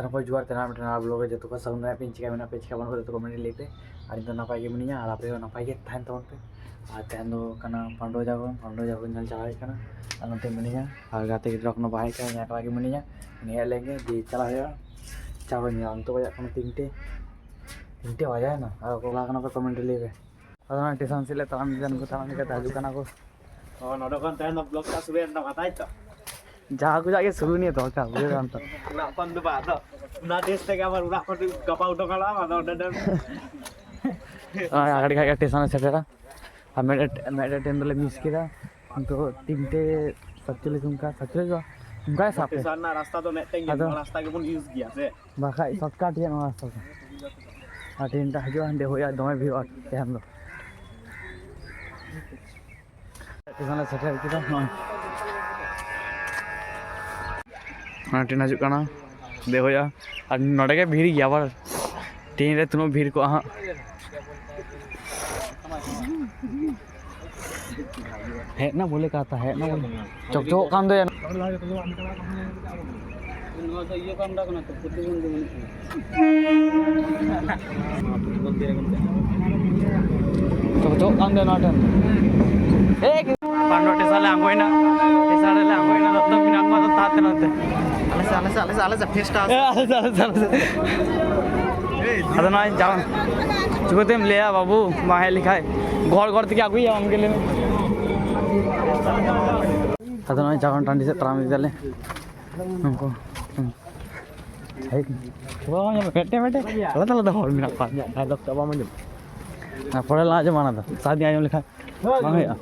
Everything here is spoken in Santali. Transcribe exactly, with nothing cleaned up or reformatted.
ᱱᱟᱯᱟᱭ ᱡᱚᱦᱟᱨ ᱛᱮᱱᱟᱜ ᱢᱤᱫᱴᱮᱱ ᱱᱟᱣᱟ vlog ᱨᱮ ᱡᱚᱛᱚ ᱠᱚ ᱥᱟᱹᱜᱩᱱ ᱫᱟᱨᱟᱢ᱾ ᱯᱮ ᱪᱤᱠᱟ ᱢᱮᱱᱟᱜ ᱯᱮ, ᱪᱤᱠᱟ ᱵᱟᱹᱱᱩᱜ ᱯᱮ, ᱡᱚᱛᱚ comment ᱨᱮ ᱞᱟᱹᱭ ᱯᱮ᱾ ᱟᱨ ᱤᱧ ᱫᱚ ᱱᱟᱯᱟᱭ ᱜᱮ ᱢᱤᱱᱟᱹᱧᱟ, ᱟᱨ ᱟᱯᱮ ᱦᱚᱸ ᱱᱟᱯᱟᱭ ᱜᱮ ᱛᱟᱦᱮᱱ ᱛᱟᱵᱚᱱ ᱯᱮ᱾ ᱟᱨ ᱛᱮᱦᱮᱧ ᱫᱚ ᱠᱟᱱᱟ ᱯᱟᱱᱰᱩ ᱡᱟᱜᱚᱨᱚᱱ, ᱯᱟᱱᱰᱩ ᱡᱟᱜᱚᱨᱚᱱ ᱧᱮᱞ ᱪᱟᱞᱟᱣ ᱦᱩᱭᱩᱜ ᱠᱟᱱᱟ᱾ ᱟᱨ ᱱᱚᱛᱮ ᱢᱤᱱᱟᱹᱧᱟ, ᱟᱨ ᱜᱟᱛᱮ ᱜᱤᱫᱽᱨᱟᱹ ᱮᱠᱷᱚᱱᱳ ᱵᱟᱭ ᱦᱮᱡ ᱠᱟᱱᱟ, ᱤᱧ ᱮᱠᱞᱟ ᱜᱮ ᱢᱤᱱᱟᱹᱧᱟ᱾ ᱩᱱᱤ ᱦᱮᱡ ᱞᱮᱱ ᱜᱮ ᱫᱤᱭᱮ ᱪᱟᱞᱟᱜ ᱦᱩᱭᱩᱜᱼᱟ᱾ ᱪᱟ ᱠᱚ ᱧᱩᱭᱟ᱾ ᱱᱤᱛᱚᱜ ᱵᱟᱡᱟᱜ ᱠᱟᱱᱟ ᱛᱤᱱᱴᱮ, ᱛᱤᱱᱴᱮ ᱵᱟᱡᱟᱭᱮᱱᱟ᱾ ᱟᱨ ᱚᱠᱚᱭ ᱠᱚ ᱪᱟᱞᱟᱣ ᱠᱟᱱᱟ ᱯᱮ comment ᱨᱮ ᱞᱟᱹᱭ ᱯᱮ᱾ ᱟᱫᱚ ᱱᱚᱜᱼᱚᱭ ᱴᱮᱥᱚᱱ ᱥᱮᱫ ᱞᱮ ᱛᱟᱲᱟᱢ ᱤᱫᱤᱭᱟ, ᱱᱩᱠᱩ ᱛᱟᱲᱟᱢ ᱤᱫᱤ ᱠᱟᱛᱮ ᱦᱤᱡᱩᱜ ᱠᱟᱱᱟ ᱠᱚ᱾ ᱚ, ᱱᱚᱰᱮ ᱠᱷᱚᱱ ᱛᱮᱦᱮᱧ ᱫᱚ vlog ᱴᱟᱜ ᱥᱩᱨᱩᱭᱮᱱ ᱛᱟᱢᱟ, ᱛᱟᱭ ᱛᱚ? ᱡᱟᱦᱟᱸ ᱠᱚ ᱡᱟᱜ ᱜᱮ ᱥᱩᱨᱩ ᱱᱤᱭᱟᱹ ᱫᱚᱨᱠᱟᱨ, ᱵᱩᱡᱷᱟᱹᱣ ᱫᱟᱢ ᱛᱚ᱾ ᱚᱲᱟᱜ ᱠᱷᱚᱱ ᱫᱚ ᱵᱟᱝ, ᱟᱫᱚ ᱚᱱᱟ ᱰᱮᱥ ᱛᱮᱜᱮ ᱟᱵᱟᱨ ᱚᱲᱟᱜ ᱠᱷᱚᱱ ᱜᱟᱯᱟ ᱩᱰᱩᱠ ᱟᱞᱟᱝ, ᱟᱫᱚ ᱚᱸᱰᱮ ᱫᱚ ᱟᱨ ᱟᱹᱰᱤ ᱜᱷᱟᱹᱲᱤᱡ ᱴᱮᱥᱚᱱ ᱞᱮ ᱥᱮᱴᱮᱨᱟ᱾ ᱟᱨ ᱢᱤᱫᱴᱮᱡ, ᱢᱤᱫᱴᱮᱡ ᱴᱨᱮᱱ ᱫᱚᱞᱮ ᱢᱤᱥ ᱠᱮᱫᱟ᱾ ᱱᱤᱛᱚᱜ ᱛᱤᱱᱴᱮ ᱥᱟᱛᱪᱚᱞᱞᱤᱥ, ᱚᱱᱠᱟ ᱥᱟᱛᱪᱚᱞᱞᱤᱥ ᱫᱚ ᱚᱱᱠᱟ ᱥᱟᱵ ᱯᱮ᱾ ᱥᱴᱮᱥᱚᱱ ᱨᱮᱱᱟᱜ ᱨᱟᱥᱛᱟ ᱫᱚ ᱢᱤᱫᱴᱮᱱ ᱜᱮ, ᱟᱫᱚ ᱱᱚᱣᱟ ᱨᱟᱥᱛᱟ ᱜᱮᱵᱚᱱ ᱤᱭᱩᱡᱽ ᱜᱮᱭᱟ ᱥᱮ᱾ ᱵᱟᱠᱷᱟᱡ ᱥᱚᱨᱴᱠᱟᱴ ᱜᱮᱭᱟ ᱱᱚᱣᱟ ᱨᱟᱥᱛᱟ ᱫᱚ᱾ ᱟᱨ ᱴᱨᱮᱱ ᱴᱟᱜ ᱦᱤᱡᱩᱜᱼᱟ, ᱦᱟᱸᱰᱮ ᱦᱩᱭᱩᱜᱼᱟ, ᱫᱚᱢᱮ ᱵᱷᱤᱲᱚᱜᱼᱟ ᱛᱟᱭᱚᱢ ᱫᱚ᱾ ᱥᱴᱮᱥᱚᱱ ᱞᱮ ᱥᱮᱴᱮᱨ ᱠᱮᱫᱟ᱾ ᱱᱚᱜᱼᱚᱭ ᱚᱱᱟ ᱴᱨᱮᱱ ᱦᱤᱡᱩᱜ ᱠᱟᱱᱟ, ᱫᱮᱡ ᱦᱩᱭᱩᱜᱼᱟ᱾ ᱟᱨ ᱱᱚᱰᱮ ᱜᱮ ᱵᱷᱤᱲ ᱜᱮᱭᱟ ᱟᱵᱟᱨ᱾ ᱴᱨᱮᱱ ᱨᱮ ᱛᱤᱱᱟᱹᱜ ᱵᱷᱤᱲ ᱠᱚᱜᱼᱟ ᱦᱟᱸᱜ᱾ ᱦᱮᱡ ᱱᱟ ᱵᱚᱞᱮ ᱠᱟᱛᱷᱟ, ᱦᱮᱡ ᱱᱟ ᱵᱚᱞᱮ᱾ ᱪᱚᱠ ᱪᱚᱠᱚᱜ ᱠᱟᱱ ᱫᱚ᱾ ᱱᱚᱣᱟ ᱫᱚ ᱤᱭᱟᱹ ᱠᱟᱢᱨᱟ ᱠᱟᱱᱟ ᱛᱚ, ᱯᱨᱚᱛᱤᱵᱚᱱᱫᱷᱤ ᱵᱟᱹᱱᱩᱜ ᱠᱟᱱᱟ᱾ ᱪᱚᱠ ᱪᱚᱠᱚᱜ ᱠᱟᱱ ᱫᱚ ᱱᱚᱣᱟ ᱴᱷᱮᱱ᱾ ᱮ, ᱯᱟᱱᱰᱩ ᱴᱮᱥᱟ ᱞᱮ ᱟᱬᱜᱚᱭᱮᱱᱟ, ᱴᱮᱥᱟ ᱨᱮᱞᱮ ᱟᱬᱜᱚᱭᱮᱱᱟ, ᱫᱚᱛᱚ ᱢᱮᱱᱟᱜ ᱠᱚᱣᱟ ᱫᱚ ᱛᱟᱦᱟᱸ ᱛᱮ ᱱᱚᱛᱮ᱾ ᱟᱞᱮ ᱥᱮᱫ, ᱟᱞᱮ ᱥᱮᱫ, ᱟᱞᱮ ᱥᱮᱫ, ᱟᱞᱮ ᱥᱮᱫ ᱯᱷᱮᱥᱴᱟ ᱟᱥᱮ᱾ ᱟᱫᱚ ᱱᱚᱜᱼᱚᱭ ᱡᱟᱣ-, ᱪᱤᱠᱟᱹᱛᱮᱢ ᱞᱟᱹᱭᱟ ᱵᱟᱹᱵᱩ, ᱵᱟᱝ ᱦᱮᱡ ᱞᱮᱠᱷᱟᱡ? ᱜᱚᱲ ᱜᱚᱲ ᱛᱮᱜᱮ ᱟᱹᱜᱩᱭᱟ, ᱟᱢᱜᱮ ᱞᱟᱹᱭ ᱢᱮ᱾ ᱟᱫᱚ ᱱᱚᱜᱼᱚᱭ ᱡᱟᱜᱚᱱ ᱴᱟᱺᱰᱤ ᱥᱮᱫ ᱛᱟᱲᱟᱢ ᱤᱫᱤᱭᱟᱞᱮ᱾ ᱱᱩᱠᱩ, ᱦᱮᱡ, ᱢᱤᱫᱴᱮᱱ, ᱢᱤᱫᱴᱮᱱ ᱟᱞᱟᱫᱟ ᱟᱞᱟᱫᱟ ᱦᱚᱲ ᱢᱮᱱᱟᱜ ᱠᱚᱣᱟ᱾ ᱰᱟᱭᱞᱚᱜ ᱪᱟᱵᱟ ᱢᱟ ᱧᱟᱢ᱾ ᱟᱨ ᱯᱚᱨᱮ ᱞᱟᱝ ᱟᱸᱡᱚᱢᱟ ᱚᱱᱟ ᱫᱚ, ᱥᱟᱫᱤ ᱟᱸᱡᱚᱢ ᱞᱮᱠᱷᱟᱱ ᱵᱟᱝ ᱦᱩᱭᱩᱜᱼᱟ᱾